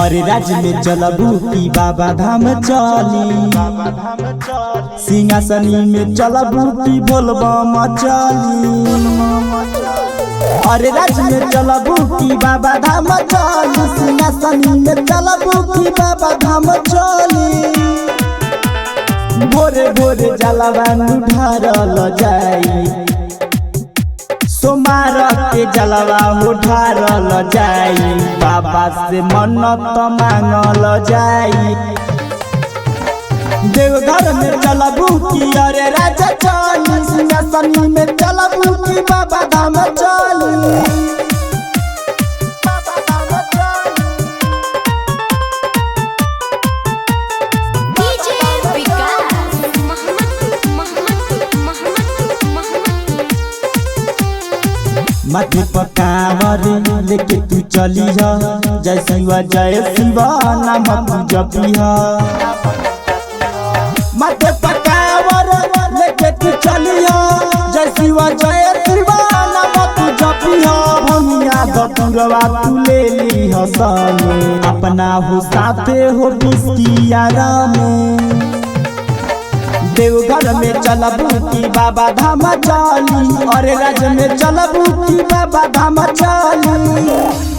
अरे राज्य में चलबू की बाबा धाम चली, सिंहासनी में चलबू की बोलबम चली। अरे राज्य में चलबू की बाबा धाम चली, सिंहासनी में चलबू की बाबा धाम चली। भोरे भोरे जलवा ढारल जाई, सोमार के जलवा उठारल जाई, बाबा से मन्नत मांगल जाई। देवघर में चलबू की अरे राजा चली, सिंहासनी में चलबू की बाबा धाम चली। डीजे विकास मोहम्मद मोहम्मद मोहम्मद मोहम्मद। माथे पकावर लेके तू चली ह, जय शिवा जय शिवा नाम तू जपी ह। माथे पकावर लेके तू चली ह, जय शिवा जय शिवा नाम तू जपी ह। भंगिया दतुरवा तू ले ली ह संगे, अपना हो साथे हो बिस्किया में। देवघर में चलबू की बाबा धाम चली, अरे राज में चलबू की बाबा धाम चली।